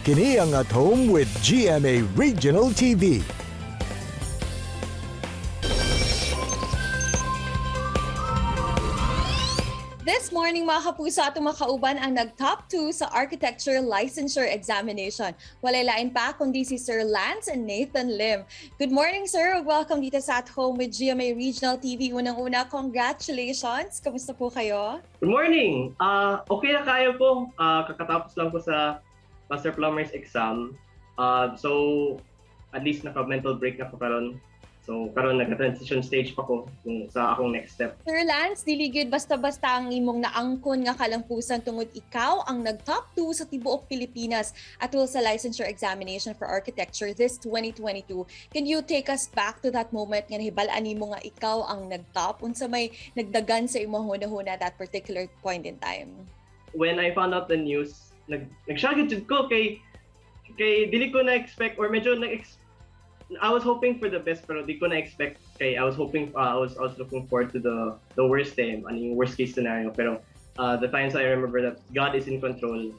Kini ang At Home with GMA Regional TV. This morning, mga kapuso, atong makauban ang nag-top 2 sa Architecture Licensure Examination. Walay lain pa kundi si Sir Lance and Nathan Lim. Good morning, sir. Welcome dito sa At Home with GMA Regional TV. Unang-una, congratulations. Kamusta po kayo? Good morning! Okay na kayo po. Kakatapos lang ko sa Master Plumbers exam. So, at least naka-mental break na ko karon. So, karon nag-transition stage pa ko kung sa akong next step. Sir Lance, dili gyud basta-basta ang imong naangkon nga kalampusan tungod ikaw ang nag-top 2 sa tibuok Pilipinas atul sa licensure examination for architecture this 2022. Can you take us back to that moment nga nahibal-an nimo nga ikaw ang nag-top? Unsa may nagdagan sa imong hunahuna that particular point in time? When I found out the news, nag-shock jud ko kay dili ko na-expect or medyo nag I was hoping for the best pero di ko na-expect kay I was hoping I was looking forward to the worst day, ano yung worst case scenario, pero the times I remember that God is in control,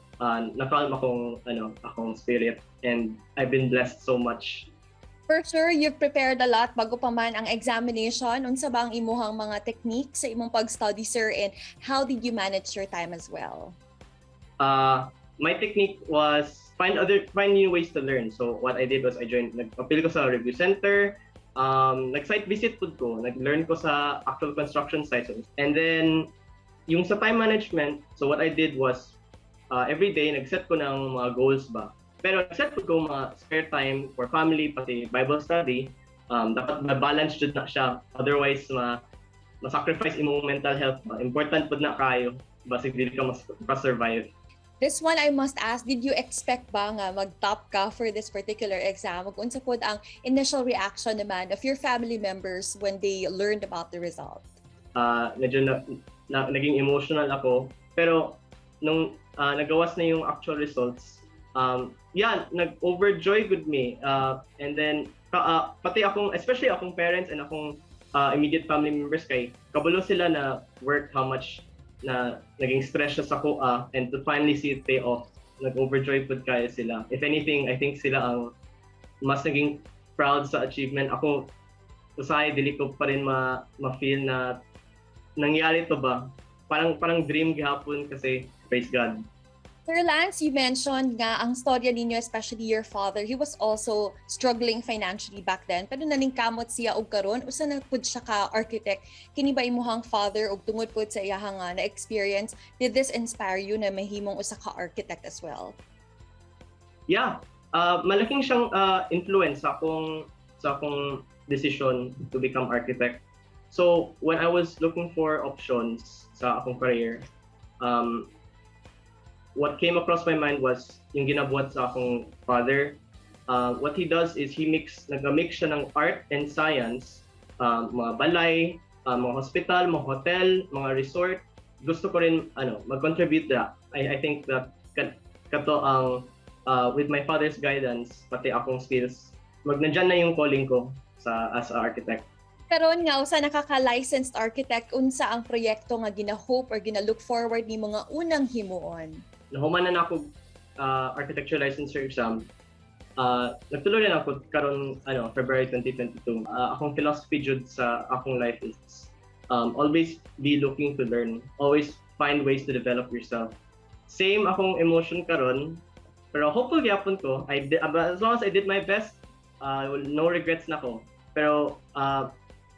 na-calm akong ano akong spirit and I've been blessed so much. For sure, you've prepared a lot bago pa man ang examination. Unsa ba ang imuhang mga techniques sa imong pag-study, sir, and how did you manage your time as well? My technique was find new ways to learn. So what I did was I joined, nag-appeal ko sa review center, nag-site visit pud ko, nag-learn ko sa actual construction sites. And then yung sa time management, so what I did was every day nag-set ko ng mga goals ba. Pero nag-set ko mga spare time for family pati Bible study. Dapat ma-balance jud na siya. Otherwise ma-sacrifice imong mental health ba. Important pud na kayo basig dili ka mas survive. This one I must ask, did you expect ba nga mag-top ka for this particular exam? Ug unsa pod ang initial reaction naman of your family members when they learned about the result? Medyo naging emotional ako. Pero nung nagawas na yung actual results, yeah, nag-overjoy gud me. And then, pati akong, especially akong parents and akong immediate family members kay kabalo sila na work, how much na naging stress siya sa kuha, and to finally see it pay off, nag-overjoy pud kaya sila. If anything, I think sila ang mas naging proud sa achievement. Ako, usahay, dili ko pa rin ma-feel na nangyari to ba? Parang dream gihapon kasi, praise God. Sir Lance, you mentioned nga ang storya ninyo, especially your father, he was also struggling financially back then. Pero naningkamot siya og karon, usa na pud siya ka architect. Kini ba imuhang father og tungod pud sa iyahang nga na experience, did this inspire you na mahimong usa ka architect as well? Yeah, malaking siyang influence sa akong decision to become architect. So when I was looking for options sa akong career, what came across my mind was yung ginabuhat sa akong father. What he does is nag-mix siya ng art and science, mga balay, mga hospital, mga hotel, mga resort. Gusto ko rin ano, mag-contribute that. I think that kato ang with my father's guidance, pati akong skills, mag nandyan na yung calling ko sa as a architect. Karon nga usa nakaka-licensed architect, unsa ang proyekto nga gina-hope or gina-look forward ni mga unang himuon? Nahuman na ako architecture licensure exam. Nagtuloy na ako karon ano February 2022. Akong philosophy jud sa akong life is always be looking to learn. Always find ways to develop yourself. Same akong emotion karon, pero hopeful gyapon ko. As long as I did my best, no regrets na ko. Pero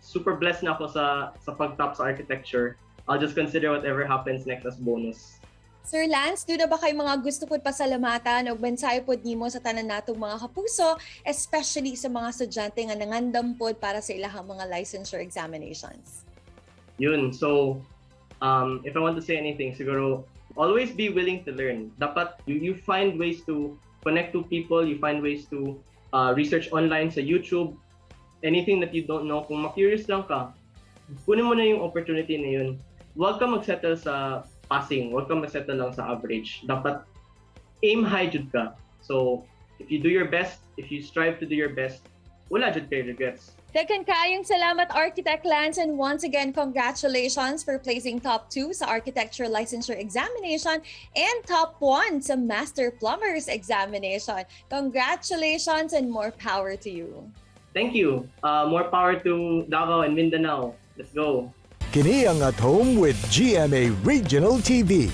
super blessed na ako sa pag-top sa architecture. I'll just consider whatever happens next as bonus. Sir Lance, duna ba kay mga gusto pod pasalamatan og mensahe pod nimo sa tanan natong mga kapuso, especially sa mga estudyante nga nangandam pod para sa ilahang mga licensure examinations? Yun. So, if I want to say anything, siguro, always be willing to learn. Dapat you find ways to connect to people, you find ways to research online sa YouTube, anything that you don't know. Kung ma-curious lang ka, kunin mo na yung opportunity na yun. Huwag ka mag-settle sa passing, huwag ka mag-settle lang sa average. Dapat aim high jud ka. So, if you do your best, if you strive to do your best, wala jud kay regrets. Daghan kaayong salamat, Architect Lance, and once again, congratulations for placing top 2 sa Architecture Licensure Examination and top 1 sa Master Plumbers Examination. Congratulations and more power to you. Thank you. More power to Davao and Mindanao. Let's go. Kini ang At Home with GMA Regional TV.